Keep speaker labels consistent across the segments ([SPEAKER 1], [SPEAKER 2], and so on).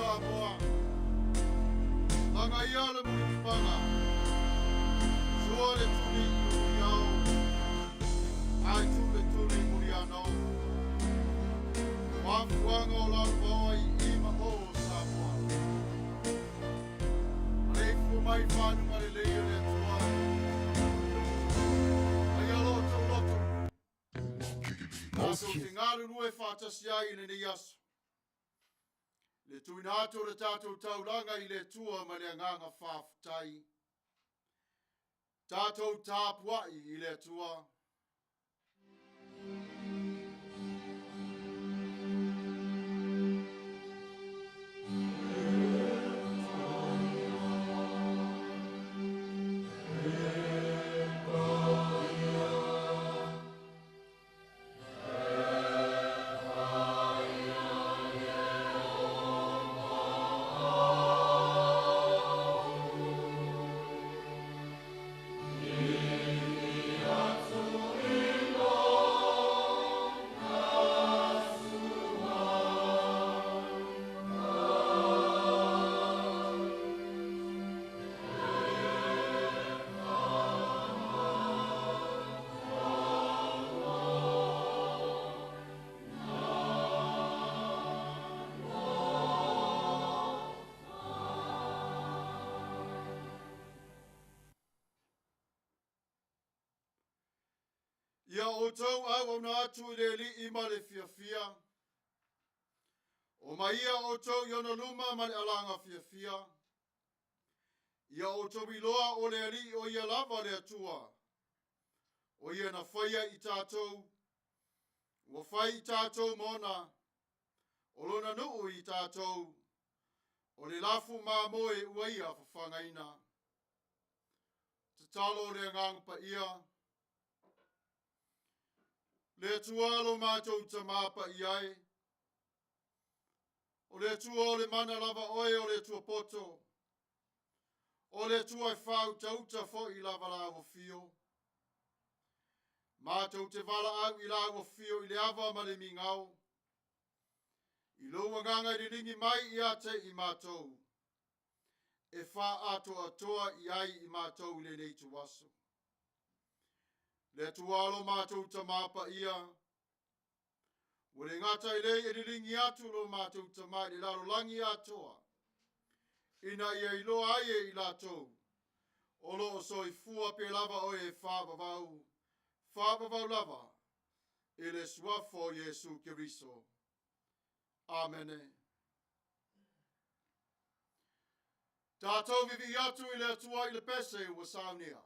[SPEAKER 1] Samoa. Lagaia le mulipapaga, sua le tuli i Muliao, ae tu le tuli i Muliano. O afuaga o lalovaoa i i ma o o Samoa. Maleifua mai i fanuga lelei o le Atua. Aia lo outou loto. Tatou te galulue faatasi ai i lenei aso. Le tuuina atu o le tatou taulaga i le Atua ma le agaga faafetai. Tatou tapuai i le Atua. Ia outou auauna atu i le Alii ma le fiafia. O mai ia outou i ona luma ma le alaga fiafia. Ia outou iloa o le Alii o ia lava le Atua. O ia na faia i tatou, ua fai i tatou mona, o lona nuu i tatou, o le lafu mamoe ua ia fafagaina. Tatalo o le Agaga Paia. Le Atua lo matou Tamā Paia e, o le Atua o le mana lava oe o le Atua poto, o le Atua e faautauta foi i lava lau afio. Matou te valaau i lau afio i le ava ma le migao, i lou agaga i liligi mai ia te i matou, e faaatoatoa i ai i matou i lenei ituaso. Le Atua lo matou Tamā Paia, ua le gata i lei e liligi atu lo matou Tamā i le lalolagi atoa, ina ia iloa ai e i latou, o lo o soifua pe lava oe e faavavau, faavavau lava, i le suafa o Iesu Keriso. Amene. Tatou vivii atu i le Atua i le pese ua saunia.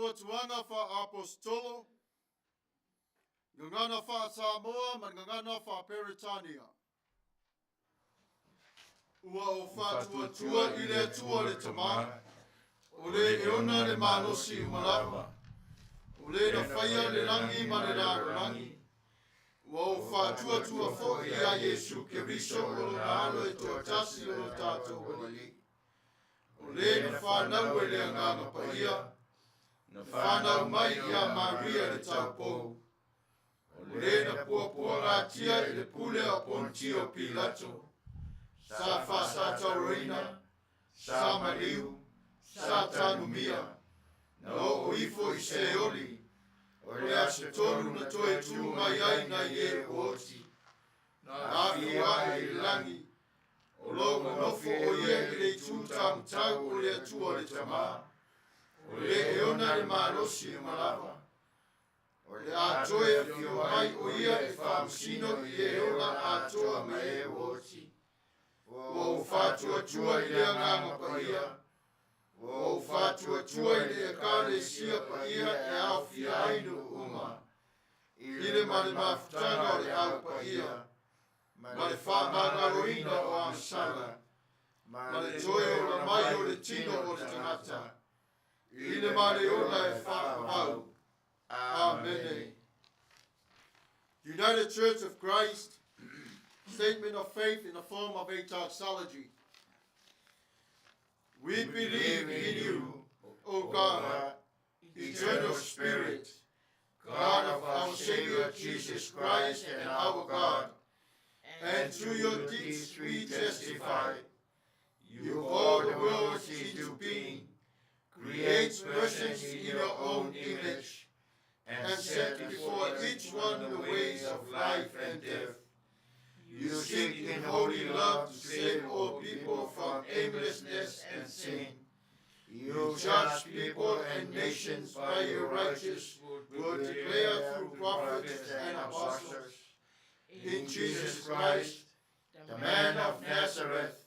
[SPEAKER 1] Faatuatuaga Faa-Aposetolo, Gagana Faa-Samoa ma le Gagana Faa-Peretania. Ua ou faatuatua i le Atua le Tama, o le e ona le malosi uma lava, o le na faia le lagi ma le lalolagi. Ua ou faatuatua foi ia Iesu Keriso o lona Alo e toatasi o lo tatou Alii, o le na fanau e le Agaga Paia, na fanau mai ia Maria le taupou, o le na puapuagatia i le pule o Pontio Pilato, sa faasatauraina, sa maliu, sa tanumia, na oo ifo i Seoli, o le aso tolu na toe tu mai ai nai e ua oti, na afu ae i le lagi, o lo o nofo o ia i le itu taumatau o le Atua le Tama, o le e ona le malosi uma lava. O le a toe afio mai o ia e faamasino i e ola atoa ma e ua oti. Ua ou faatuatua i le Agaga Paia, ua ou faatuatua i le Ekalesia paia e aofia ai nuu uma, i le ma le mafutaga o le Au Paia, ma le faamagaloina o agasala, ma le toe ola mai o le tino o le tagata, i le ma le ola e faavavau. Amene. United Church of Christ, statement of faith in the form of a doxology. We believe in you, O God, eternal Spirit, God of our Savior Jesus Christ and our God, and to your deeds we testify. You call the world into being, create persons in your own image, and set before each one the ways of life and death. You seek in holy love to save all people from aimlessness and sin. You judge people and nations by your righteous word declared through prophets and apostles. In Jesus Christ, the man of Nazareth,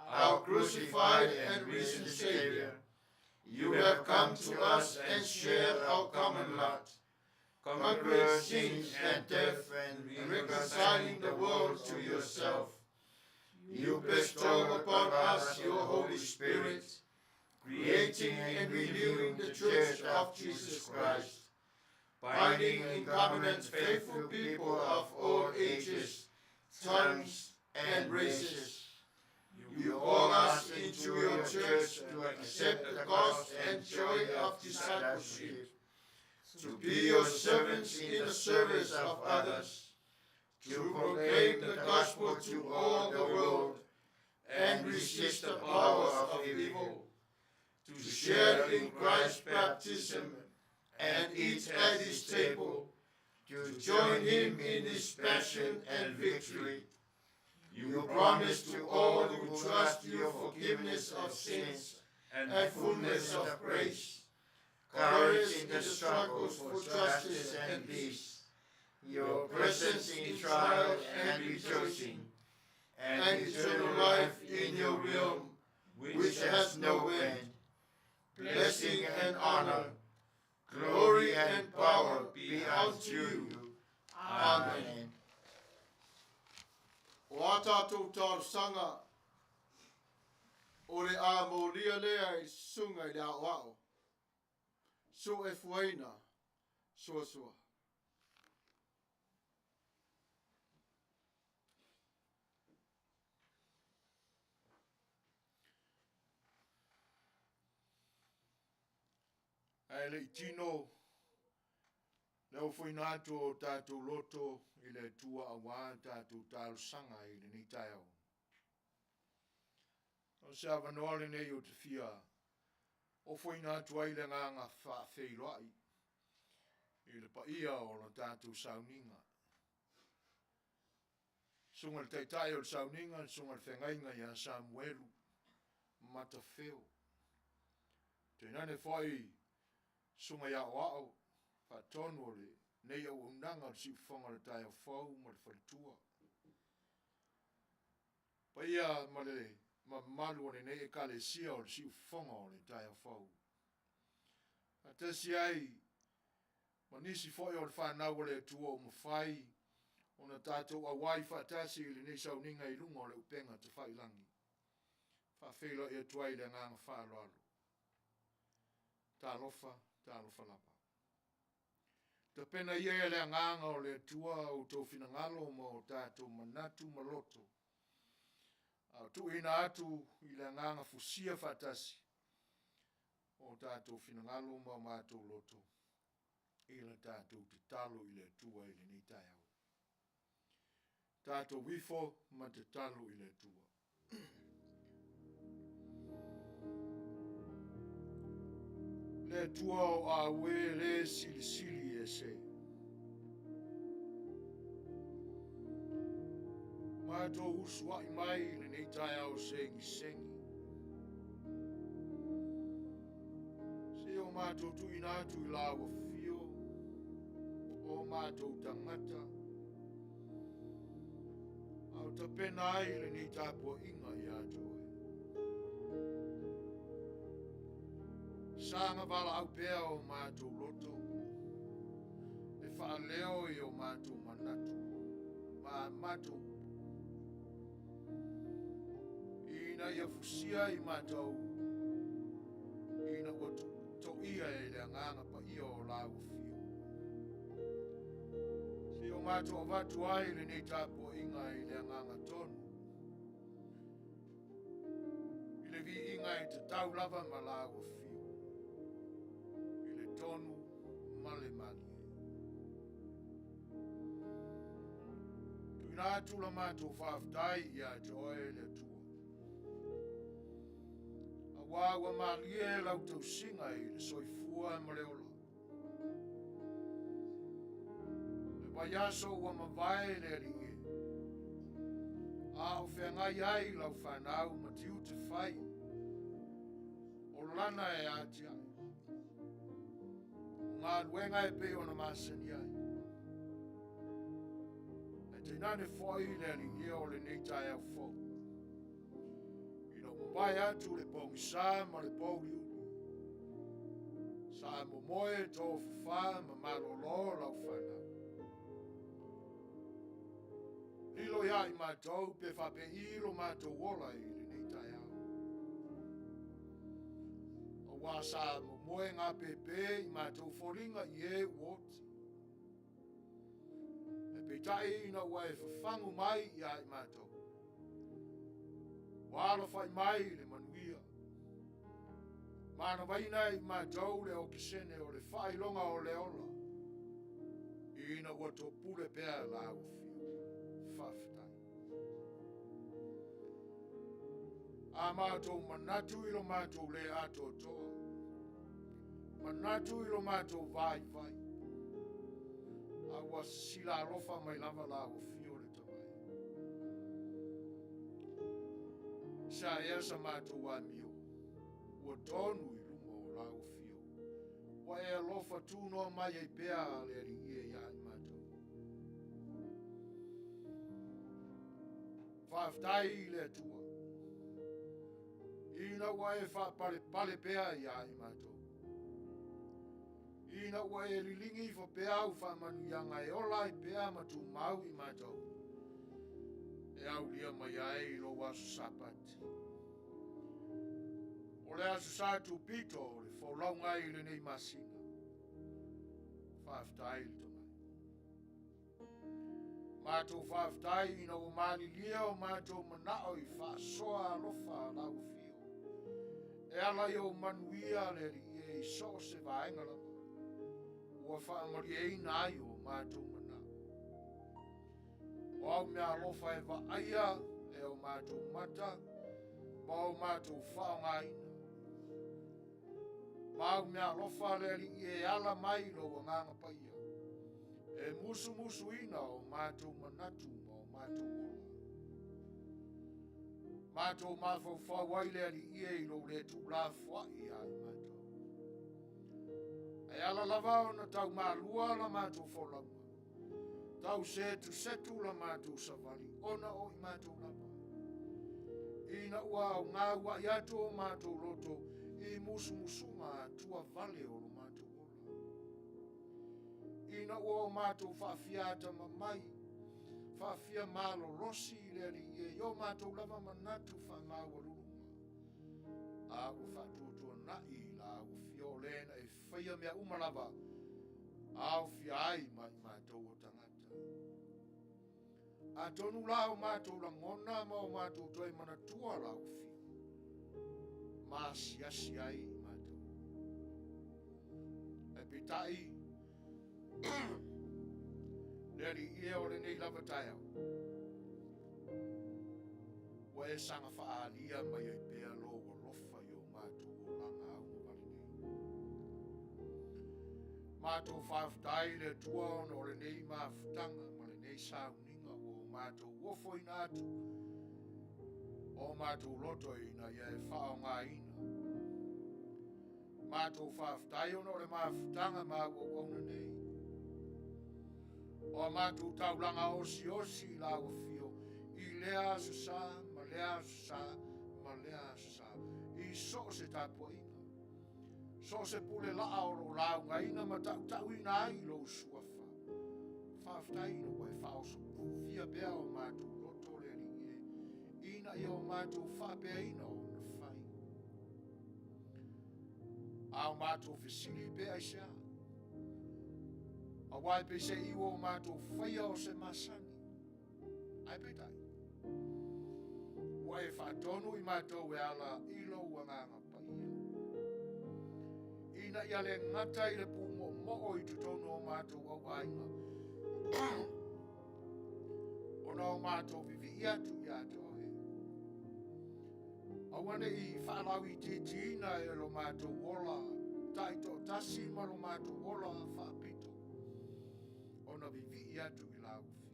[SPEAKER 1] our crucified and risen Savior, you have come to us and shared our common lot, conquering sin and death and reconciling the world to yourself. You bestow upon us your Holy Spirit, creating and renewing the Church of Jesus Christ, binding in covenant faithful people of all ages, tongues, and races. You call us into your church to accept the cost and joy of discipleship, to be your servants in the service of others, to proclaim the gospel to all the world and resist the powers of evil, to share in Christ's baptism and eat at his table, to join him in his passion and victory. You promise to all who trust your forgiveness of sins and fullness of grace, courage in the struggles for justice and peace, your presence in trials and rejoicing, and eternal life in your realm, which has no end. Blessing and honor, glory and power be unto you. Amen. O a tātou talosaga, o le a molia lea i susuga i le aoao, suefuaina suasua.
[SPEAKER 2] Ae le i tino le ofoina atu o tatou loto i le Atua aua tatou talosaga i lenei taeao. O se avanoa lenei ou te fia ofoina atu ai le agaga faafeiloai i le paia o la tatou sauniga. Susuga i le Taitai o le sauniga, le Susuga i le Feagaiga ia Samuelu Matafeo. Tainane foi Susuga i Aoao faatonu o lenei auaunaga o le Siufofoga o le Taeao Fou ma le Faletua. Paia ma le mamalu o lenei Ekalesia o le Siufofoga o le Taeao Fou. Faatasi ai ma nisi foi o le fanau a le Atua ua mafai ona tatou auai faatasi i lenei sauniga i luga o le upega tafailagi. Faafeiloai atu ai i le agaga faaaloalo. Talofa, talofa lava. Tapena ia e le agaga o le Atua outou finagalo ma o tatou manatu ma loto, a o tuuina atu i le agaga fusia faatasi o tatou finagalo ma o matou loto i le tatou tatalo i le Atua i lenei taeao. Tatou ifo ma tatalo i le Atua. Le Atua o aue le silisili ese. Matou usuai mai i lenei taeao segisegi. Se o matou tuuina atu i lau afio o matou tagata, a o tapena ai lenei tapuaiga ia te oe. Saga valaau pea o matou loto e faaleo i o matou manatu ma a matou upu, ina ia fusia i matou ina ua toia e le Agaga Paia o lau afio. Se o matou avatu ai lenei tapuaiga i le agaga tonu, i le viiga e tatau lava ma lau afio, i le tonu ma le malie. Tuuina atu la matou faafetai ia te oe le Atua, aua ua malie lau tausiga i le soifua ma le ola. Le vaiaso ua mavae le Alii e, a o feagai ai lau fanau ma tiute fai, o lana e atiae, o galuega e pei ona masani ai. Ae tainane foi le Alii e o lenei taeao fou, ina ua mavae atu le pogisa ma le pouliuli, sa momoe tofafa ma malolo lau fanau. Lilo ia i matou pe faapei lo matou ola i lenei taeao. Aua sa momoe gapepe i matou foliga i e ua oti. Ae peitai ina ua e fafagu mai ia i matou, ua alafai mai le manuia. Manavaina i matou le okesene o le faailoga o le ola, ina ua topule pea lau afio. Faafetai. A matou manatu i lo matou le atoatoa, manatu i lo matou vaivai, a ua sisila alofa mai lava lau afio le Tamai. Sa ea sa matou amio, ua tonu i luma o lau afio, ua e alofa tunoa mai ai pea le Alii e ia i matou. Faafetai i le Atua, ina ua e faapalepale pea ia i matou, ina ua e liligi ifo pea au faamanuiaga e ola ai pea ma tumau i matou, e aulia mai ai lou aso Sapati. O le aso Sa tupito o le folauga i lenei masina. Faafetai le Tomai. Matou faafetai ina ua malilie o matou manao i faasoa alofa a lau afio. E ala i ou manuia le Alii e i so o se vaega lava ua faamalieina ai o matou manao. O au mea alofa e vaaia e o matou mata ma o matou faaaogaina. Ma au mea alofa le Alii e ala mai i lou agaga paia, e musumusuina o matou manatu ma o matou ola. Matou mafaufau ai le Alii e i lou le tuulafoai ia i matou. Ae ala lava ona taumalua la matou folauga, tau setusetu la matou savali ona o i matou lava. Ina ua augauai atu o matou loto i musumusuga atua vale o lo matou. Ina ua o matou faafia atamamai, faafia malolosi i le Alii e i o matou lava manatu faamaualuluga, a ua faatuatuanai i la Afio o le na e faia mea uma lava, aofia ai ma i matou o tagata. Atonu la o matou lagona ma o matou toe manatua lau afio, ma asiasi ai i matou. Ae peitai, le Alii e o lenei lava taeao, ua e saga faaalia mai ai pea lou alofa i o matou olaga augovale nei. Matou faafetai i le Atua ona o lenei mafutaga ma lenei sauniga ua o matou ofoina atu o matou loto ina ia e faaaogaina. Matou faafetai ona o le mafutaga ma au auauna nei. O a matou taulaga osiosi i lau afio i lea aso sa ma lea aso sa ma lea aso sa, i so o se tapuaiga, so o se pule laa o lo o laugaina ma tautauina ai lou suafa. Faafetai ina ua e faaosofia pea o matou loto le Alii e, ina ia o matou faapeaina ona fai. A o matou fesili pe aisea? Aua e peiseai ua o matou faia o se masani. Ae peitai, ua e faatonu i matou e ala i lou agaga paia, ina ia le gata i le pumoomoo i totonu o matou auaiga, ona o matou vivii atu ia te oe. Aua ne i faalauitiitiina e lo matou ola taitoatasi ma lo matou ola faapito, ona vivii atu i lau afio.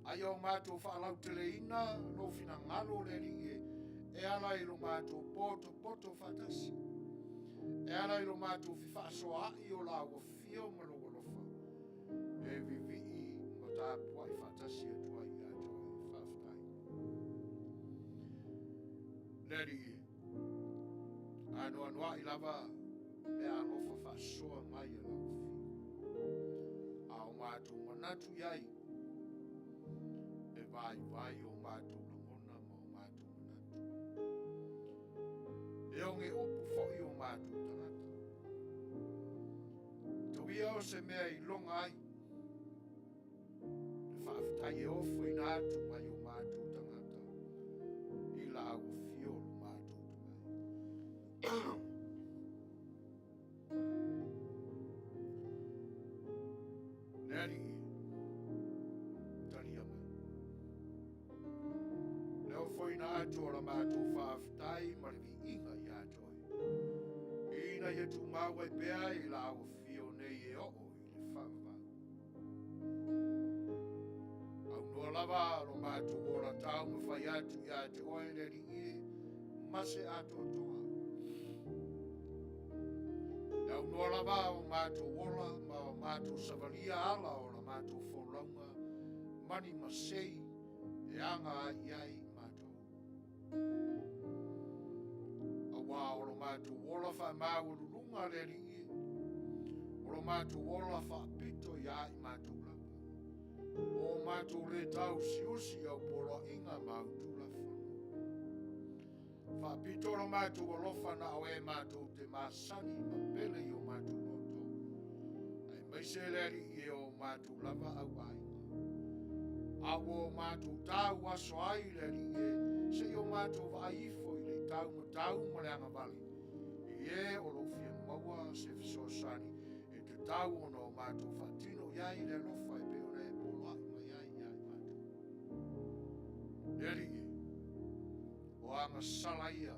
[SPEAKER 2] A ia o matou faalauteleina lou finagalo le Alii e, e ala i lo matou potopoto faatasi, e ala i lo matou fefaasoaai o lau afio ma lou alofa, e vivii ma tapuai faatasi atu ai ia te oe. Faafetai. Le Alii e, anoanoai lava mea alofa faasoa mai a lau afio, a o matou manatu i ai, e vaivai o matou lagona ma o matou manatu. E oge upu foi o matou tagata. Tau ia o se mea i loga ai le faafetai e ofoina atu mai o matou tagata i lau afio lo matou tomai. Le Alii, talia mai. Le ofoina atu o la matou faafetai ma le viiga ia te oe, ina ia tumau ai pea i lau afio nei e oo i le faavavau. Aunoa lava lo matou ola taumafai atu ia te oe le Alii e, ma se atoatoa. E aunoa lava o matou ola ma o matou savalia ala o la matou folauga ma ni masei e aga ai i ai matou. Auā o lo matou ola faamaualuluga le Alii e, o lo matou ola faapito ia i matou lava, o matou le tausiusi i au poloaiga ma au tulafono. Faapito lo matou alofa na o e matou te masani ma pele i o matou loto, aemaise le Alii e o matou lava auaiga. A ua o matou tau aso ai le Alii e, se i o matou vaai ifo i le taumatau ma le agavale, i e o lo o fia maua se fesoasoani e tatau ona o matou faatino i ai le alofa e pei ona e poloai mai ai ia i matou. Le Alii e, o agasala ia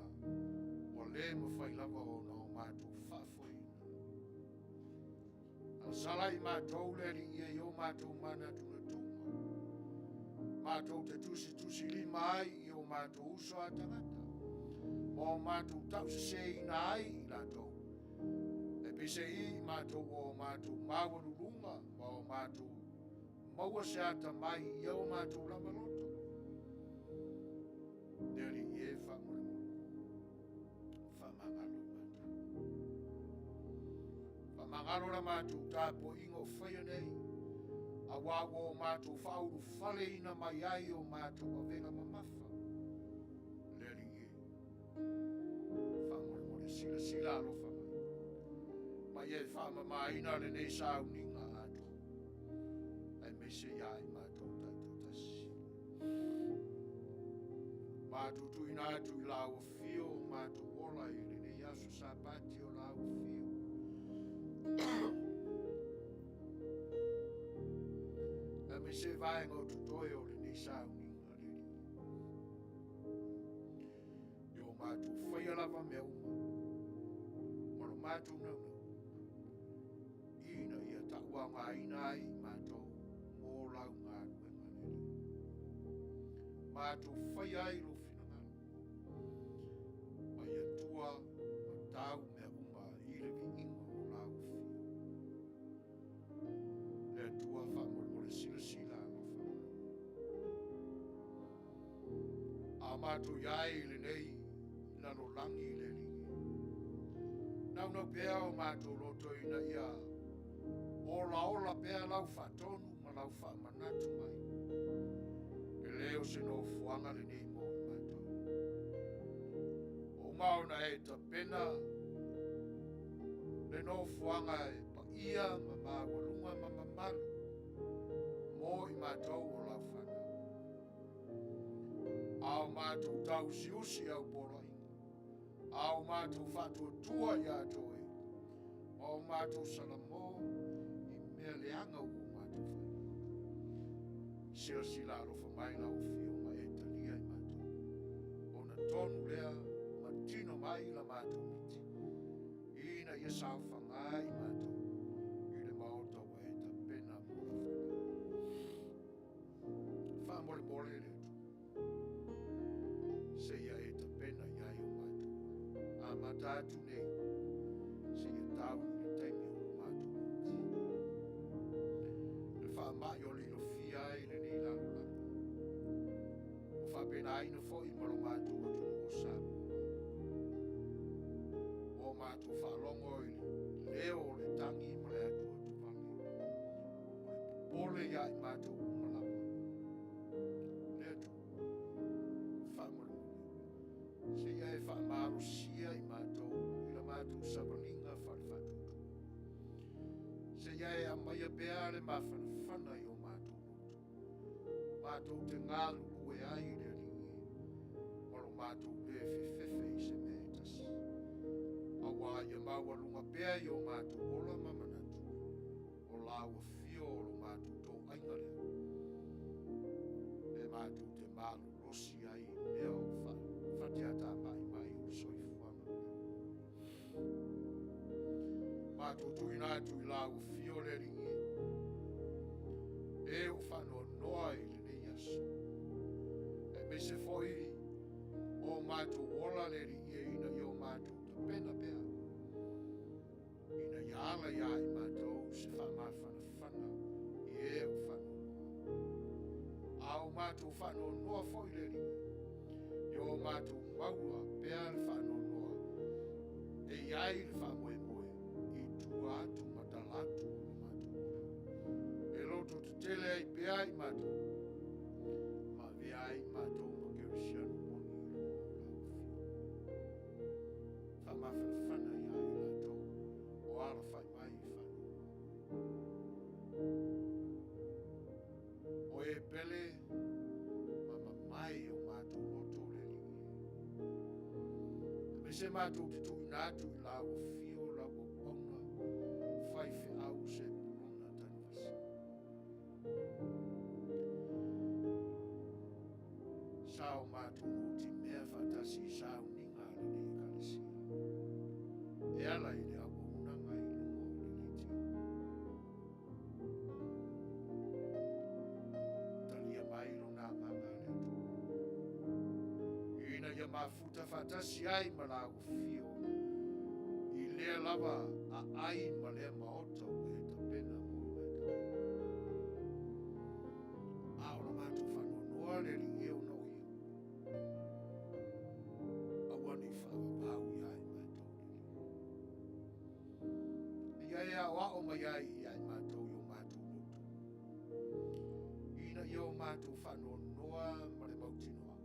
[SPEAKER 2] ua le mafai lava ona o matou faafoeina. Agasala i matou le Alii e i o matou manatunatuga, matou te tusitusilima ai i o matou uso a tagata, ma o matou tauseseina ai i latou. E peiseai i matou ua o matou maualuluga ma o matou maua se atamai i o matou lava loto. Le Alii e, faamolemole, faamagalo i matou. Faamagalo la matou tapuaiga o faia nei, auā ua o matou faaulufaleina mai ai o matou avega mamafa. Le Alii e, faamolemole silasila alofa mai, ma ia e faamamaina lenei sauniga atoa, aemaise ia i matou taitoatasi. Matou tuuina atu i lau afio o matou ola i lenei aso Sapati o lau afio. Aemaise vaega o totoe o lenei sauniga le Alii. I o matou faia lava mea uma ma lo matou naunau ina ia tauaogaina ai i matou mo lau galuega le Alii. Matou faia ai lou finagalo ma ia tua ma tau mea uma i le viiga o lau afio. Le Atua faamolemole silasila alofa mai. A matou i ai i lenei lalolagi le Alii, naunau pea o matou loto ina ia olaola pea lau faatonu ma lau faamanatu mai. E le o se nofoaga lenei mo i matou. Ua uma ona e tapena le nofoaga e paia ma maualuga ma mamalu mo i matou o lau fanau. A o matou tausiusi au poloaiga, a o matou faatuatua ia te oe, ma o matou salamo i mea leaga ua o matou faia. Silasila alofa mai lau afio ma e talia i matou. Ona tonu lea ma tino mai la matou miti, ina ia saofaga i matou i le maota ua e tapena mo lau fanau. Faamolemole le Atua, seia e tapena i ai o matou ola. Amata atu nei, seia tau i le taimi o lo matou oti. Le faamai o lilofia ai lenei lalolagi, ua faapenaina foi ma lo matou atunuu o Samoa. Ua matou faalogo i le leo o le tagi ma le atuatuvale, o le popole ia i matou uma lava. Le Atua, faamolemole, seia e faamalosia i matou i la matou savaliga faale-faatuatua. Seia e aumaia pea le mafanafana i o matou loto, matou te galulue ai i le Alii ma lo matou le fefefe i se mea e tasi, auā ia maualuga pea i o matou ola ma manatu o lau afio o lo matou toaiga lea e matou te malolosi ai i mea o fatiatamai mai o le soifuaga lenei. Matou tuuina atu i lau afio le Alii e, e o faanoanoa i lenei aso, aemaise foi o matou ola le Alii e, ina ia o matou tapena pea, ina ia ala ia i matou se faamafanafana i e o faanoanoa. A o matou faanoanoa foi le Alii, ia o matou maua pea le faanoanoa e i ai le faamoemoe i tua atu ma tala atu o lo matou ola. E loto tetele ai pea i matou, ma avea ai i matou ma kerisiano moni i luga o lau afio. Faamafanafana ia i latou o alafai mai i faanoanoa. O e pele ma mamae i o matou loto le Alii e. Aemaise matou te tuuina atu i lau afio lau auauna faifeau Sepulona Tanuvasa. Sa o matou nutimea faatasi i sauniga a lenei Ekalesia e ala i le auaunaga i luga o le leitio. Talia mai lona agaga le Atua, ina ia mafuta faatasi ai ma lau afio i lea lava aai ma lea maota ua e tapena mo i matou. A o la matou faanoanoa le Alii e ona o ia, aua ne i faavavau ia i matou le Alii. Ia e ai ia i matou i o matou loto, ina ia o matou faanoanoa ma le mautinoa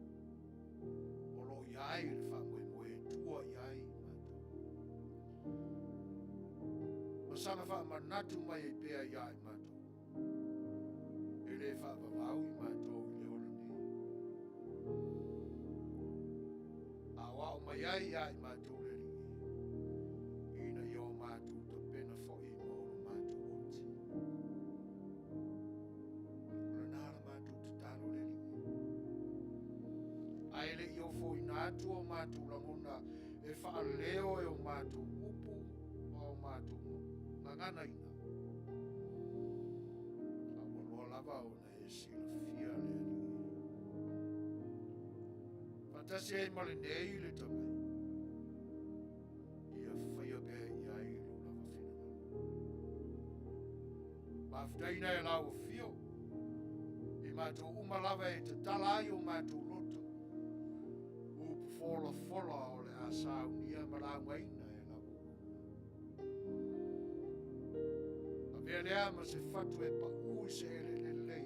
[SPEAKER 2] o lo o i ai le faamoemoe e tua i ai matou. Ma saga faamanatu mai ai pea ia i matou, e le faavavau i matou i le ola nei. Aoao mai ai ia i matou le Alii, ina ia o matou tapena foi mo lo matou oti. O lena la matou tatalo le Alii. Ae le i ofoina atu o matou lagona e faaleo e o matou upu ma o matou gaganaina, a ua loa lava ona e silafia le Alii. Faatasi ai ma lenei le tamai, ia faia pea i ai lou lava finagalo. Faafetaina e lau afio i matou uma lava e tatala ai o matou loto, upu folafola o le a saunia ma laugaina e lau auauna. Avea lea ma se fatu e pau i se eleele lelei,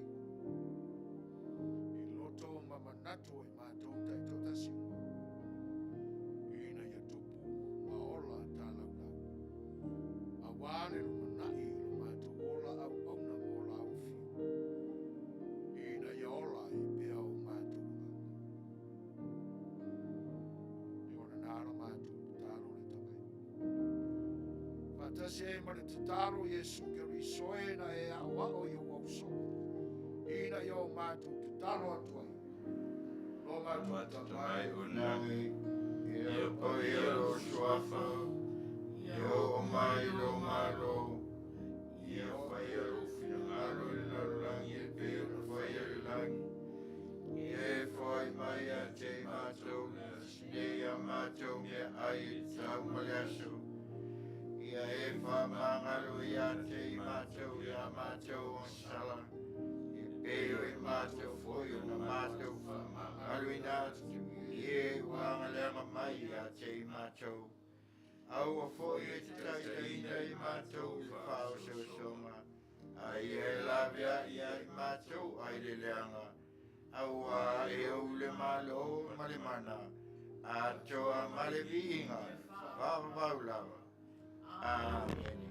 [SPEAKER 2] i loto ma manatu o i matou taitoatasi uma, ina ia tupu ma ola talaulau, aua le lumanai i lo matou ola auauna mo lau afio, ina ia ola ai pea o matou agaga. E o lena la matou tatalo le tamai. Faatasi ai ma le tatalo Iesu Keriso e na e aoao i ou ausoo, ina ia o matou tatalo atu ai. Lo matou tamai
[SPEAKER 1] o le lagi, ia paia lou suafa, ia oo mai lou Malo, ia faia lou finagalo i le lalolagi e pei ona faia i le lagi. Ia e foai mai ia te i matou le aso nei a matou meaai e tatau ma le aso. Ia e faamagalo ia te i matou i a matou agasala, e pei o i matou foi ona matou faamagaloina atu i e ua agaleaga mai ia te i matou. Aua foi e te taitaiina i matou i le faaosoosoga, a ia e laveai ia i matou ai le leaga, aua e ou le Malo ma le mana, atoa ma le viiga, faavavau lava. Amene.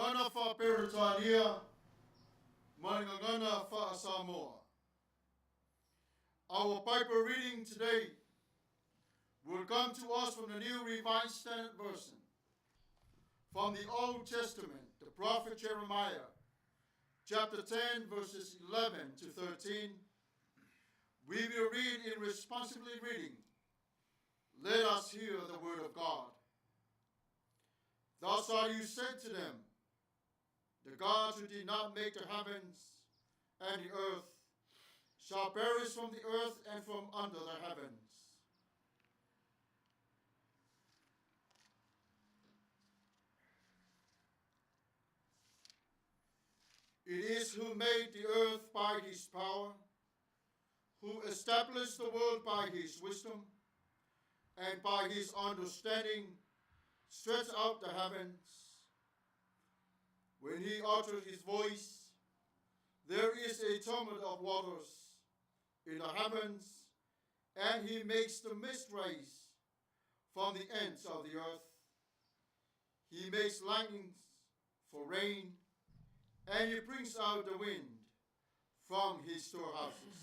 [SPEAKER 1] Gagana Faa-Peretania ma le Gagana Faa-Samoa. Our Bible reading today will come to us from the New Revised Standard Version, from the Old Testament, the prophet Jeremiah, chapter 10, verses 11 to 13. We will read in responsively reading. Let us hear the word of God. Thus are you said to them, The gods who did not make the heavens and the earth shall perish from the earth and from under the heavens. It is who made the earth by his power, who established the world by his wisdom, and by his understanding stretched out the heavens. When he uttered his voice, there is a tumult of waters in the heavens, and he makes the mist rise from the ends of the earth. He makes lightnings for rain, and he brings out the wind from his storehouses.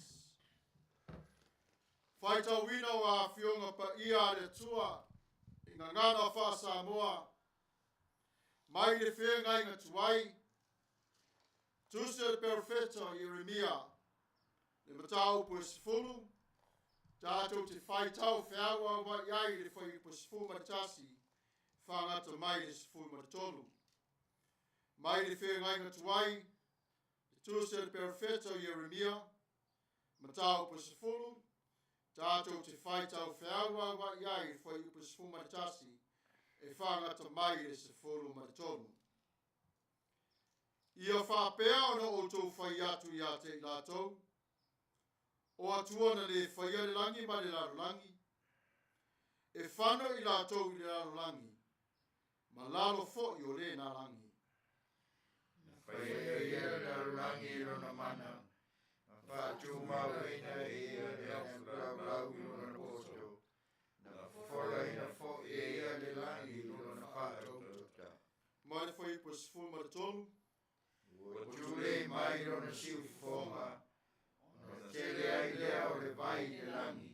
[SPEAKER 1] Faitauina o Afioga Paia a le Atua i Gagana Faa-Samoa, mai le Feagaiga Tuai, Tusi a le Perofeta o Ieremia, le mataupu e 10, tatou te faitau feauauai ai i le fuaiupu 11, faagata mai le 13. Mai le Feagaiga Tuai, le Tusi a le Perofeta o Ieremia, mataupu e 10, tatou te faitau feauauai ai i le fuaiupu 11, e faagata mai le 13. Ia faapea ona outou fai atu ia te i latou, o Atua na lē faia le lagi ma le lalolagi, e fano i latou i le lalolagi, ma lalo foi o lena lagi.
[SPEAKER 2] Na faia e ia le lalolagi i lona mana, na faatumauina e ia le afu laulau i lona poto, na fofolaina foi e ia le lagi i lona faautautauta.
[SPEAKER 1] Mai le fuaiupu 13.
[SPEAKER 2] Ua tulei mai lona siufofoga, ona tele ai lea o le vai i le lagi,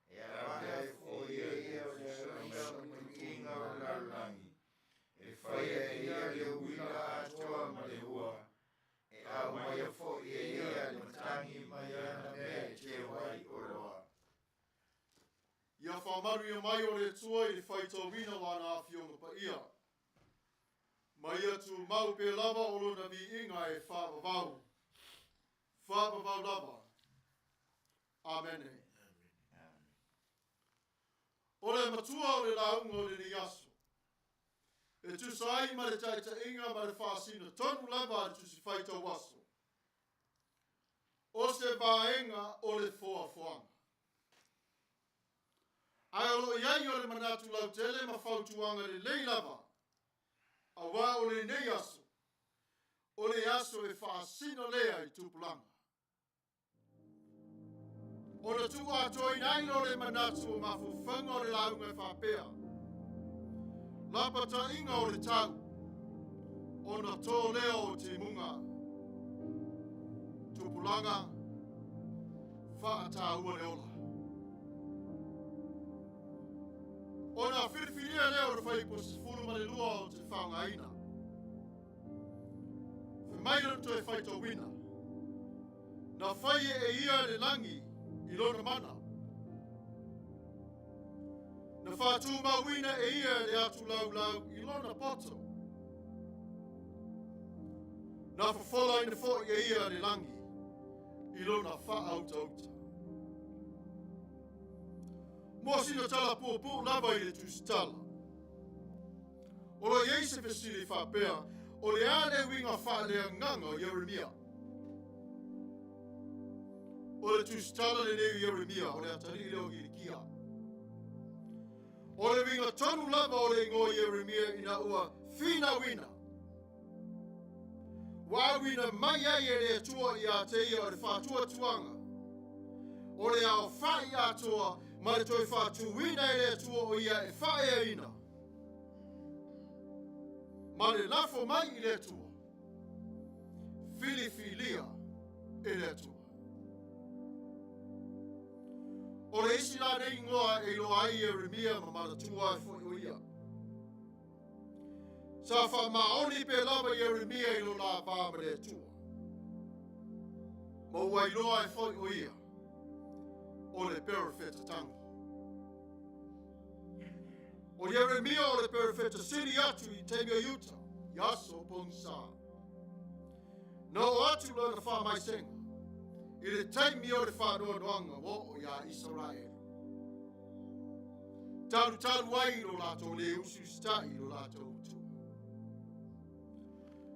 [SPEAKER 2] e avane ai foi e ia o le saumaituiga o le lalolagi, e faia e ia le uila atoa ma le ua, e aumaia foi e ia le matagi mai ana mea e teu ai oloa.
[SPEAKER 1] Ia faamanuia mai o le Atua i le faitauina o ana Afioga Paia. Ma ia tumau pea lava o lona viiga e faavavau, faavavau lava. Amene. O le matua o le lauga o lenei aso, e tusa ai ma le taitaiga ma le faasino tonu lava a le Tusi Faitau Aso, o se vaega o le foafoaga. Ae o lo o i ai o le manatu lautele ma fautuaga lelei lava, auā o lenei aso, o le aso e faasino lea i tupulaga. Ona tuuatoaina ai lea o le manatu o mafaufauga o le lauga e faapea, Lapataiga o le tau, ona tō lea o timuga. Tupulaga, faataua le ola. Ona filifilia lea o le fuaiupu 12 o te faaaogaina. Fai mai lona toe faitauina, na faia e ia le lagi i lona mana. Na faatumauina e ia le atu laulau i lona poto. Na fofolaina foi e ia le lagi i lona faautauta. Mo sina tala puupuu lava i le tusitala. O lo o i ai se fesili faapea, o le a le uiga faaleagaga o Ieremia? O le tusitala lenei o Ieremia, o le atalii lea o Hilikia. O le uiga tonu lava o le igoa o Ieremia ina ua finauina, ua auina mai ai e le Atua ia te ia o le faatuatuaga, o le aofai atoa ma le toe faatuina e le Atua o ia e faaeaina. Ma le lafo mai i le Atua, filifilia e le Atua. O le isi la nei igoa e iloa ai Ieremia ma manatua ai foi o ia. Sa faamaoni pea lava Ieremia i lo la va ma le Atua. Ma ua iloa ai foi o ia o le perofeta tangi. O Ieremia o le perofeta sili atu i taimi o Iuta, i aso o pogisa. Na oo atu lana faamaisega i le taimi o le faanoanoaga ua oo iā Isaraelu. Talutalu ai i lo latou le usiusitaʻi i lo latou Atua.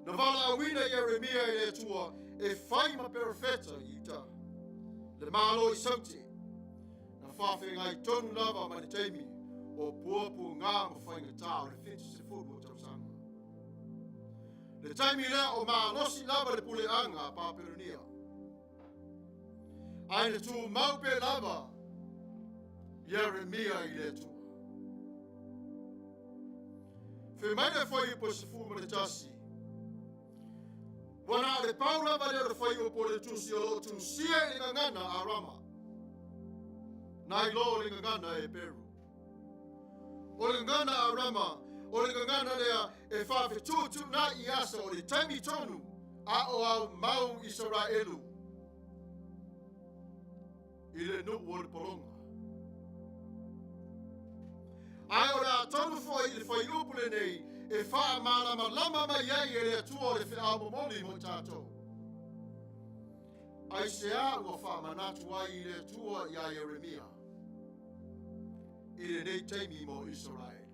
[SPEAKER 1] Na valaauina Ieremia e le Atua e fai ma perofeta i Iuta, le Malo i Saute, na faafeagai tonu lava ma le taimi o puapuaga ma faigata o le 70 o tausaga. Le taimi lea o malosi lava le puleaga a Papelonia. Ae na tumau pea lava Ieremia i le Atua. Fai mai le fuaiupu 11, Ua na o le pau lava lea o le fuaiupu o le tusi o lo o tusia i le gagana Arama, nai lo le gagana Heperu. O le gagana Arama, o le gagana lea e faafetuutuunai i aso o le taimi tonu a o aumau Isaraelu i le nuu o le pologa. Ae o le a tonu foi i le fuaiupu lenei e faamalamalama mai ai e le Atua o le feau momoli mo i tatou. Aisea ua faamanatu ai i le Atua iā Ieremia i lenei taimi mo Isaraelu?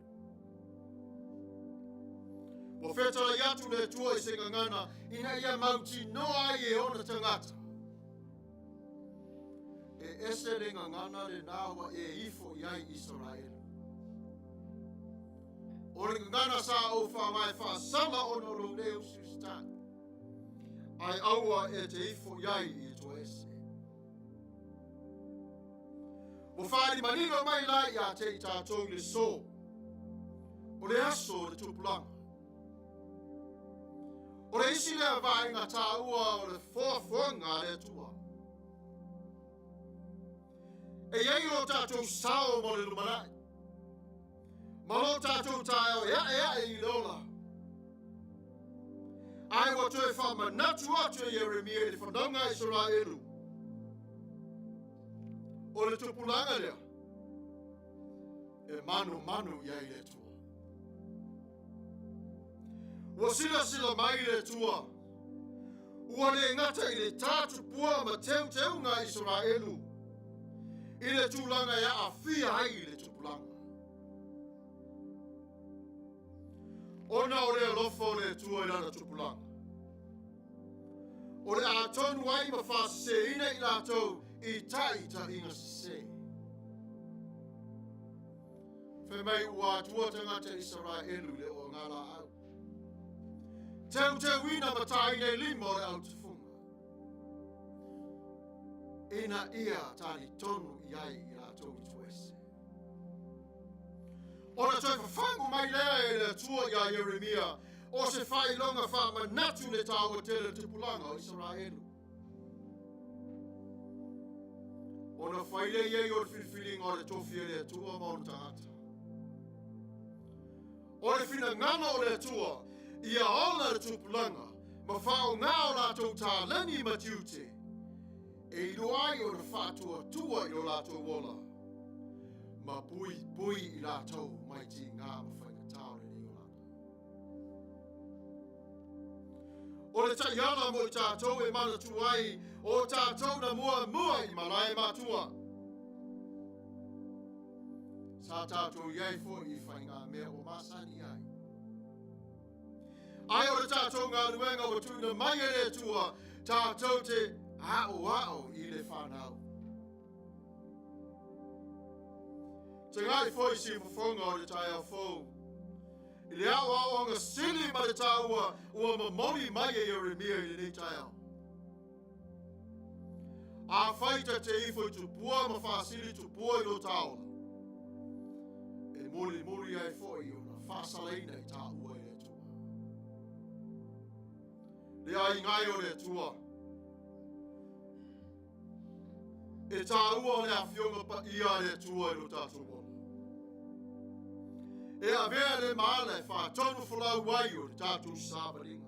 [SPEAKER 1] Ua fetalai atu le Atua i se gagana ina ia mautinoa ai e ona tagata. E ese le gagana lenā ua e ifo i ai Isaraelu. O le gagana sa ou faavae faasala ona o lou le usiusitai. Ae aua e te ifo i ai i le toese. Ua faalimanino mai la ia te i tatou i le so, o le aso o le tupulaga. O le isi lea vaega taua o le foafoaga a le Atua. E i ai lo tatou sao mo le lumanai, ma lo tatou taeao e ae ae i le ola. Ae ua toe faamanatu atu e Ieremia i le fanauga a Isaraelu, o le tupulaga lea e manumanu i ai le Atua. Ua silasila mai le Atua, ua le gata i le tā tupua ma teuteuga a Isaraelu i le tulaga e aafia ai le tupulaga. Ona o le alofa o le Atua i lana tupulaga, o le a tonu ai ma faaseseina i latou i taitaiga sese. Fai mai ua atua tagata Isaraelu i le oagalaau. Teuteuina ma tāina i lima o le autufuga. Ina ia talitonu i ai i latou i tuese. Ona toe fafagu mai lea e le Atua iā Ieremia o se faailoga faamanatu le taua tele o le tupulaga o Isaraelu. Ona fai lea i ai o le filifiliga o le tofi e le Atua ma ona tagata. O le finagalo o le Atua ia ola le tupulaga ma faaaoga o latou taleni ma tiute e iloa ai ona faatuatua i lo latou ola ma puipui i latou mai tiga ma faigata o lenei olaga. O le taiala mo i tatou e manatu ai o tatou na muamua i malae matua. Sa tatou i ai foi i faigamea ua masani ai. Ae o le tatou galuega ua tuuina mai e le Atua, tatou te aoao i le fanau. Tagai foi siufofoga o le taeao fou. I le aoaoga sili ma le taua ua momoli mai e Ieremia i lenei taeao. Afai ta te ifo i tupua ma faasili tupua i lo taola, e mulimuli ai foi ona faasalaina i taua e le Atua. Le aiga e o le Atua. E tāua o le afioga paia a le Atua i lo tatou ola. E avea le maala e faatonu folau ai o le tatou savaliga.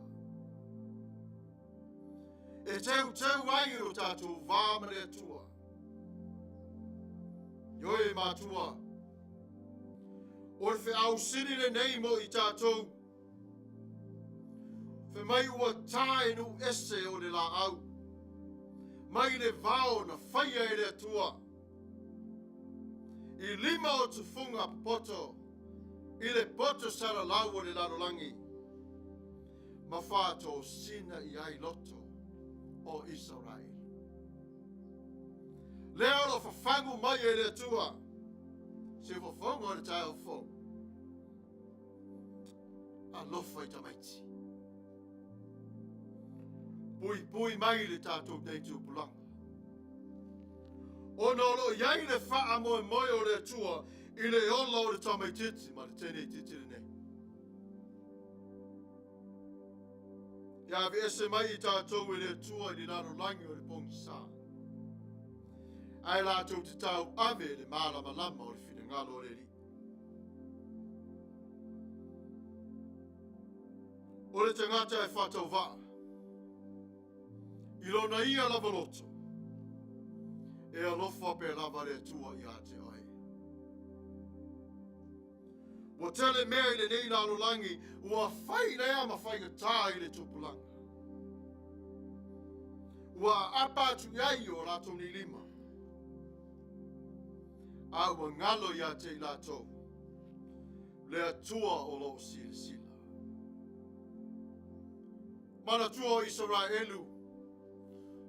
[SPEAKER 1] E teuteu ai o lo tatou va ma le Atua. Ioe matua, o le feau sili lenei mo i tatou. Fai mai ua ta e nuu ese o le laau, mai le vao na faia e le Atua. I lima o tufuga popoto i le poto salalau o le lalolagi, ma faatosina i ai loto o Isaraelu. Lea o lo o fafagu mai e le Atua se fofoga o le taeao fou. Alofa i tamaiti. Puipui mai le tatou nei tupulaga. Ona o lo o i ai le faamoemoe o le Atua i le ola o le tamaitiiti ma le teneitiiti lenei. Ia aveese mai i tatou e le Atua i le lalolagi o le pogisa. Ae latou te tauave i le malamalama o le finagalo o le Alii. O le tagata e faatauvaa i lona ia lava loto, e alofa pea lava le Atua ia te oe. Ua tele mea i lenei lalolagi ua fai lea ma faigatā i le tupulaga. Ua aapa atu i ai o latou nei lima, a ua galo ia te i latou le Atua o lo o silasila. Manatua o Isaraelu,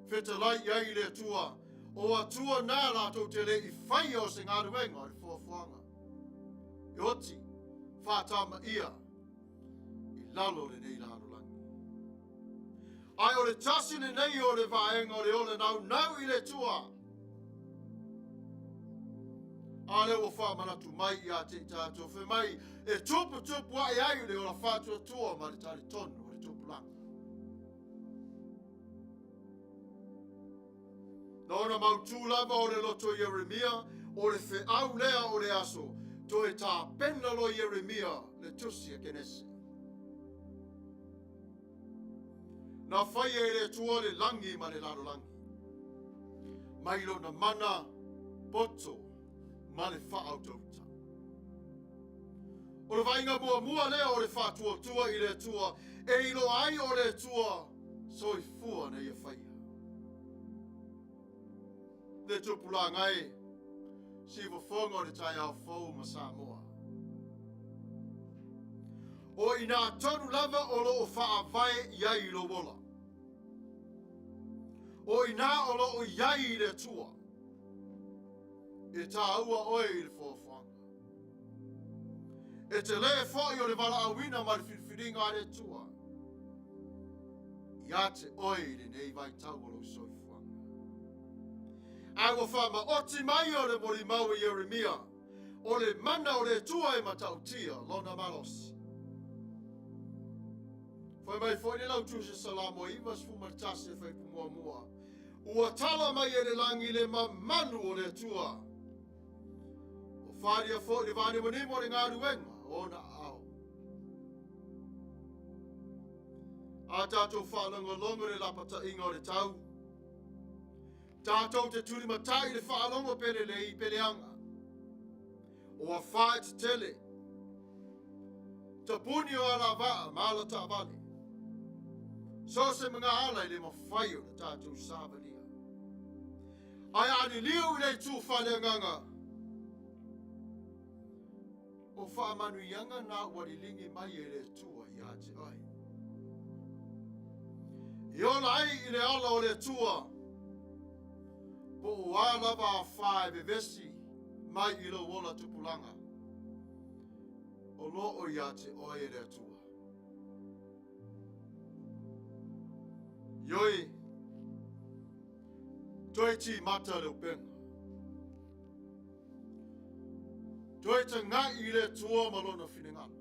[SPEAKER 1] fetalai i ai le Atua, o Atua nā latou te le i faia o se galuega o le foafoaga. E oti, whātama ia i lalo lenei lalolagi. Ae o le tasi lenei o le vaega o le ola naunau i le Atua. A lea ua faamanatu mai ia te i tatou, fai mai, e tuputupu ae ai le ola faatuatua ma le talitonu o le tupulaga. Na ona mautū lava o le loto o Ieremia, o le feau lea o le aso, toe tapena loa Ieremia le tusi a Kenese. Na faia e le Atua le lagi ma le lalolagi, mai lona mana poto ma le faautauta. O le vaaiga muamua lea o le faatuatua i le Atua, e iloa ai o le Atua soifua na ia faia. Le tupulaga e, siufofoga o le taeao fou ma Samoa. O i nā tonu lava o lo o faavae i ai i lou ola. O i nā o lo o i ai i le Atua. E tāua oe i le foafoaga. E te lē foi o le valaauina ma le filifiliga a le Atua ia te oe i lenei vaitau o lou soifuaga. Ae ua faamaoti mai o le molimau e Ieremia, o le mana o le Atua e matautia lona malosi. Fai mai foi le lautusi Salamo 91 e fuaiupu muamua, ua tala mai e le lagi le mamalu o le Atua. Ua falia foi le vanimonimo o le galuega o ona aao. A tatou faalogologo i le lapataiga o le tau, tatou te tulimatai i le faalogo pe lelei pe leaga. O afā e tetele, tapuni o alavaa ma ala taavale. So se magaala e le mafai ona tatou savalia. Ae a liliu i le itu faaleagaga, o faamanuiaga na ua liligi mai e le Atua ia te oe. E ola ai i le ala o le Atua, po o a lava afā e vevesi mai i lou ola tupulaga, o lo o ia te oe e le Atua. Ioe, toe tīmata le upega. Toe taga'i i le Atua ma lona finagalo.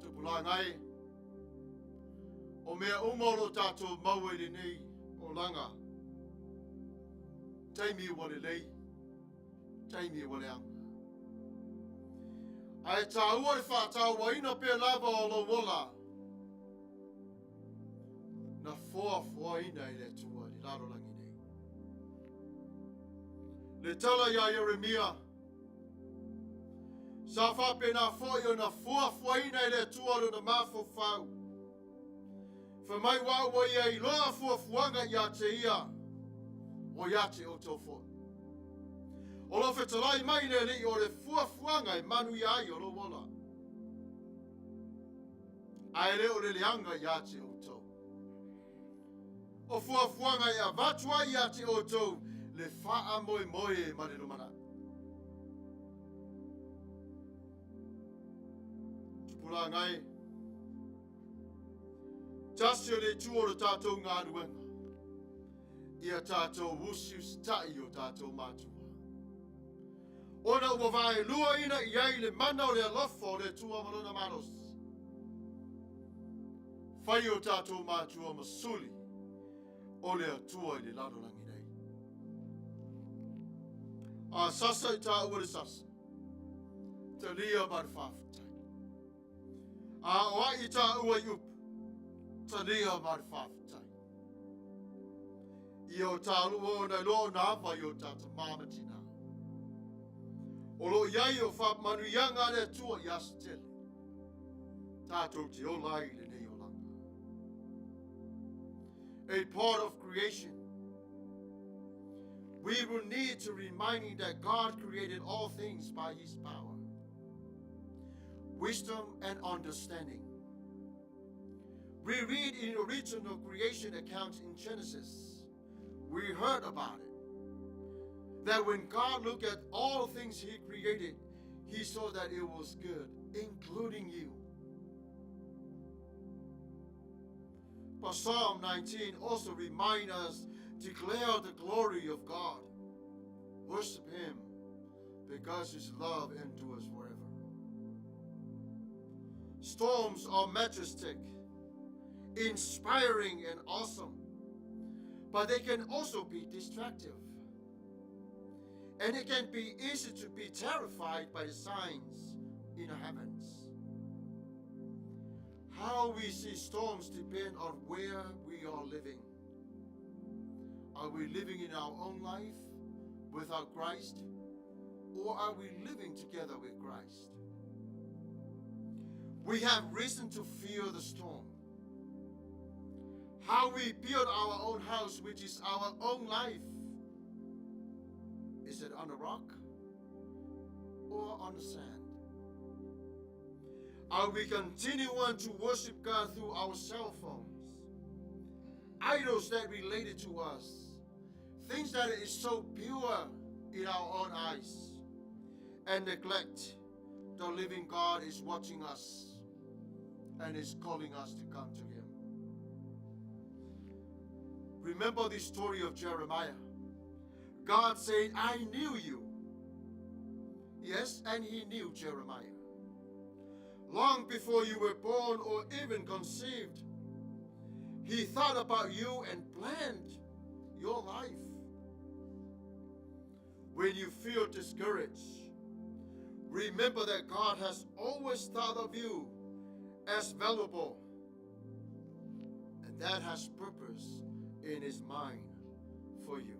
[SPEAKER 1] Tupulaga e, O mea uma o lo o tatou maua i lenei olaga, taimi ua lelei, taimi ua leaga. Ae taua le faatauaina pea lava o lou ola, na foafoaina e le Atua i le lalolagi nei. Le tala iā Ieremia, sa faapena foi ona fuafuaina e le Atua lona mafaufau. Fai mai aua ua ia iloa fuafuaga ia te ia, o ia te outou foi. O lo o fetalai mai le Alii o le fuafuaga e manuia ai o lou ola. Ae le o le leaga ia te outou. O fuafuaga e avatu ai ia te outou le faamoemoe ma le lumanai. Tupulaga e, tasi o le itu o le tatou galuega, ia tatou usiusitai i o tatou matua. Ona ua vaeluaina i ai le mana o le alofa o le Atua ma lona malosi. Fai o tatou matua ma suli o le Atua i le lalolagi nei. A sasa i tāua le sasa, talia ma le faafetai. A o ai i tāua i upu, talia ma le faafetai. Ia o tālua ona iloa ona ava i o tata mā ma tinā. O lo o i ai o faamanuiaga a le Atua i aso tele. Tātou te ola ai i lenei olaga. A part of creation. We will need to reminding that God created all things by His power, wisdom and understanding. We read in the original creation account in Genesis. We heard about it. That when God looked at all things He created, He saw that it was good, including you. But Psalm 19 also remind us declare the glory of God. Worship Him because His love endures forever. Storms are majestic, inspiring, and awesome, but they can also be destructive. And it can be easy to be terrified by the signs in the heavens. How we see storms depend on where we are living. Are we living in our own life without Christ? Or are we living together with Christ? We have reason to fear the storm. How we build our own house, which is our own life, is it on a rock or on the sand? Are we continuing to worship God through our cell phones? Idols that related to us, things that is so pure in our own eyes, and neglect the living God is watching us and is calling us to come to Him. Remember the story of Jeremiah. God said, I knew you. Yes, and He knew Jeremiah. Long before you were born or even conceived, He thought about you and planned your life. When you feel discouraged, remember that God has always thought of you as valuable, and that has purpose in His mind for you.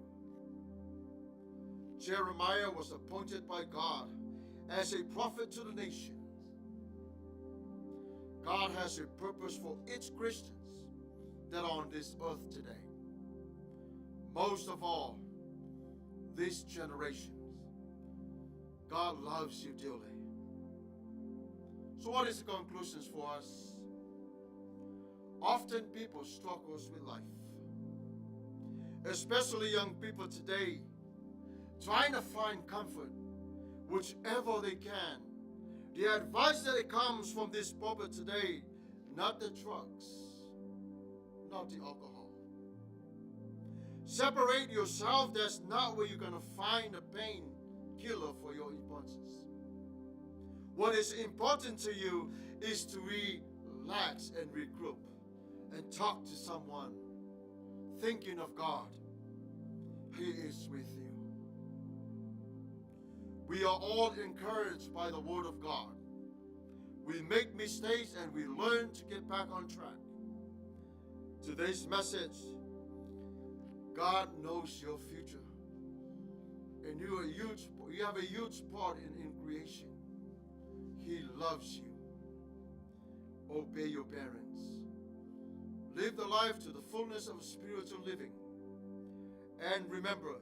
[SPEAKER 1] Jeremiah was appointed by God as a prophet to the nations. God has a purpose for each Christians that are on this earth today. Most of all, this generation. God loves you dearly. So what is the conclusions for us? Often people struggles with life. Especially young people today, trying to find comfort whichever they can. The advice that comes from this pulpit today, not the drugs, not the alcohol. Separate yourself, that's not where you're going to find a pain killer for your impulses. What is important to you is to relax and regroup and talk to someone thinking of God. He is with you. We are all encouraged by the Word of God. We make mistakes and we learn to get back on track. Today's message God knows your future. And you, are huge, you have a huge part in, in creation. He loves you. Obey your parents. Live the life to the fullness of spiritual living. And remember,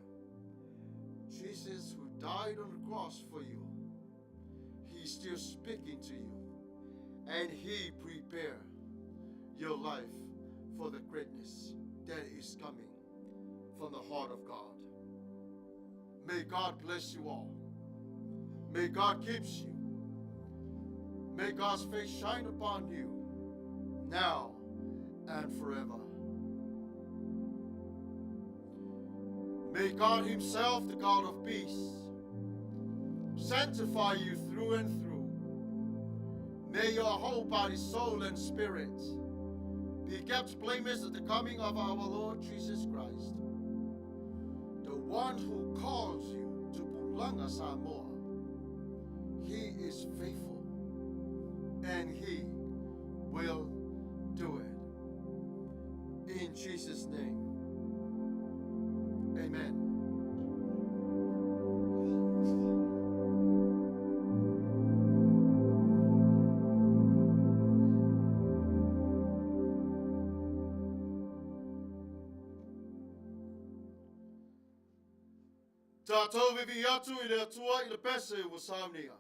[SPEAKER 1] Jesus who died on the cross for you, he's still speaking to you. And he prepared your life for the greatness that is coming from the heart of God. May God bless you all. May God keep you. May God's face shine upon you now and forever. May God Himself, the God of peace, sanctify you through and through. May your whole body, soul, and spirit be kept blameless at the coming of our Lord Jesus Christ. The one who calls you to Pulanga Samoa, he is faithful and he will do it. In Jesus' name, amen. Tātou vivi atu i le Atua i le pese ua saunia.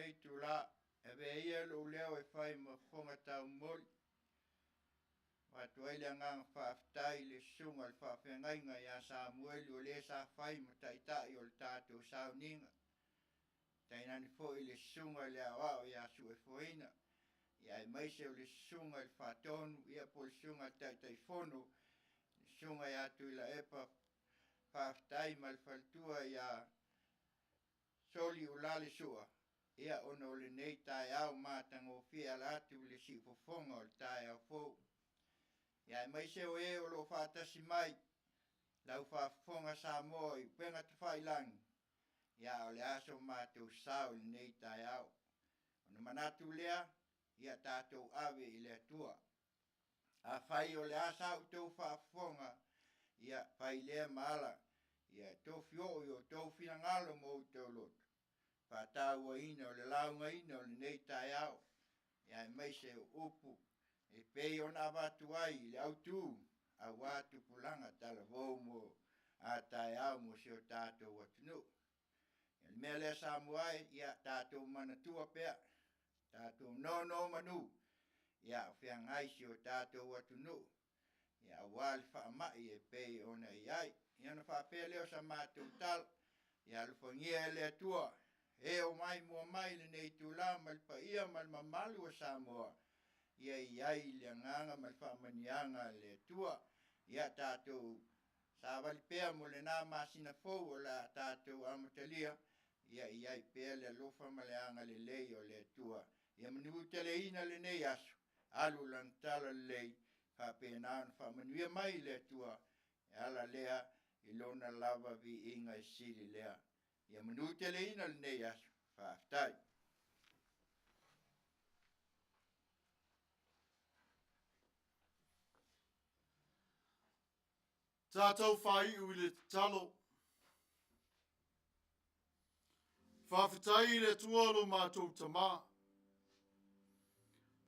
[SPEAKER 3] lenei itulā, e avea ia lou leo e fai ma fofoga taumoli. Avatu ai le agaga faafetai i le susuga i le faafeagaiga ia Samueli o le sa fai ma taitai o le tatou sauniga. Tainane foi le susuga i le aoao ia Suefoina, ia aemaise o le susuga i le Faatonu, ia po o le susuga i le Taitaifono, le susuga ia Tuilaepa Faafetai ma le faletua ia Soliulale Sua, ia ona o lenei taeao matagofie e ala atu i le siufofoga o le taeao fou. Ia aemaise o e o lo o faatasi mai, lau faafofoga Samoa i upega tafailagi, ia o le a so matou sao i lenei taeao. Ona manatu lea, ia tatou ave i le Atua. Afai o le a sa outou faafofoga, ia fai lea ma ala, ia tofi oo i outou finagalo ma outou loto, faatauaina o le laugaina o lenei taeao, ia aemaise o upu e pei ona avatu ai i le autu aua tupulaga talavou mo a taeao mo si o tatou atunuu. O le mea lea Samoa e, ia tatou manatua pea, tatou nonomanu, ia o feagai si o tatou atunuu, ia aua le faamai e pei ona i ai. Ia ona faapea lea o sa matou tala, ia alofagia e le Atua e o mai mua mai i lenei itula ma le paia ma le mamalu o Samoa, ia i ai le agaga ma le faamanuiaga a le Atua. Ia tatou savali pea mo lena masina fou o le a tatou amatalia, ia i ai pea le alofa ma le agalelei o le Atua. Ia manuteleina lenei aso, alu lana talalelei, faapena ona faamanuia mai le Atua e ala lea i lona lava viiga e sili lea. Ia manuteleina lenei aso. Faafetai.
[SPEAKER 1] Tatou faaiu i le tatalo. Faafetai i le Atua lo matou Tama.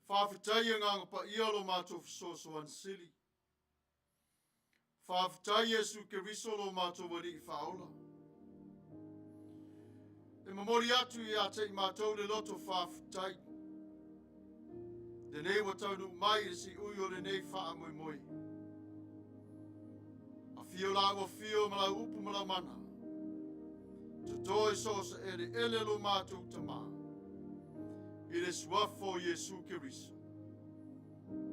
[SPEAKER 1] Faafetai Agaga Paia lo matou fesoasoani sili. Faafetai Iesu Keriso lo matou Alii Faaola. E momoli atu ia te i matou le loto faafetai. Lenei ua taunuu mai i le siui o lenei faamoemoe. Afio lau afio ma lau upu ma lau mana. Toto i so o se eleele lo matou Tama. I le suafa o Iesu Keriso.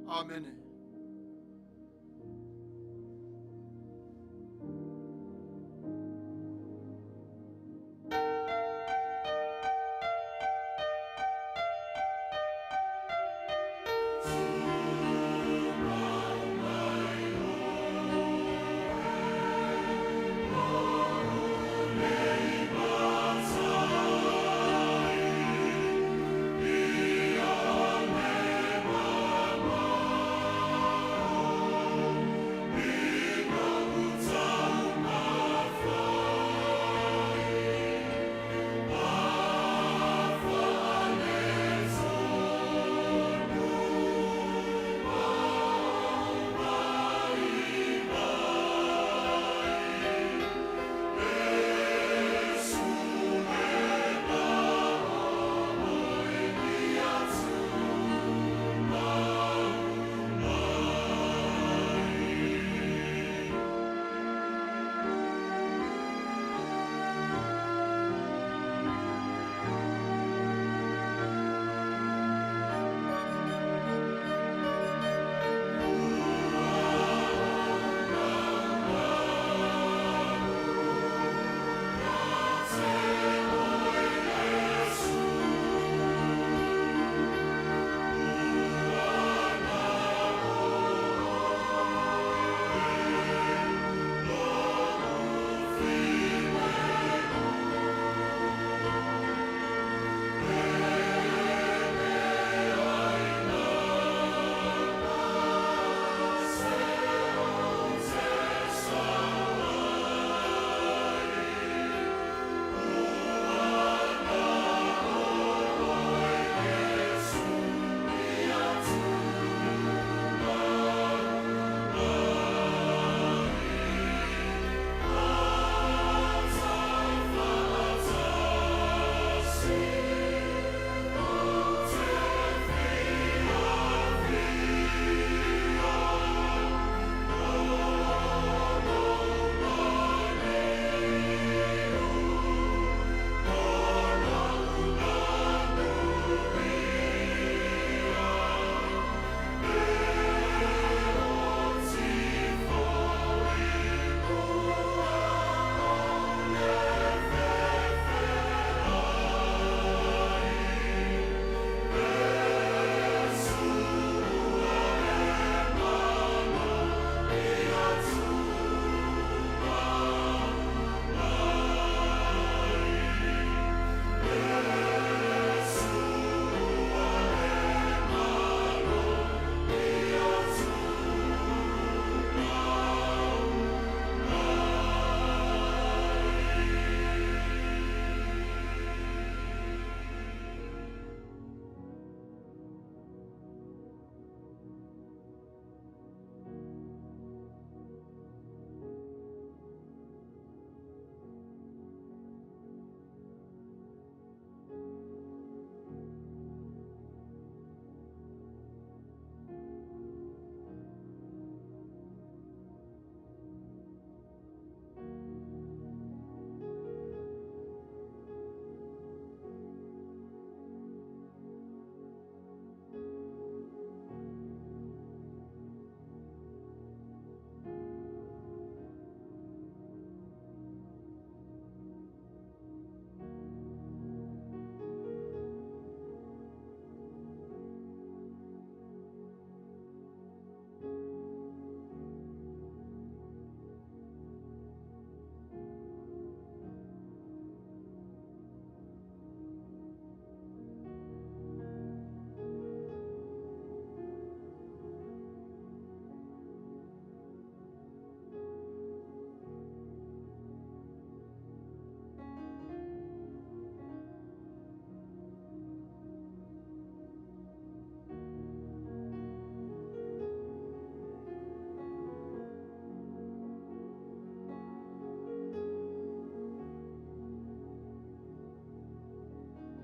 [SPEAKER 1] Amene.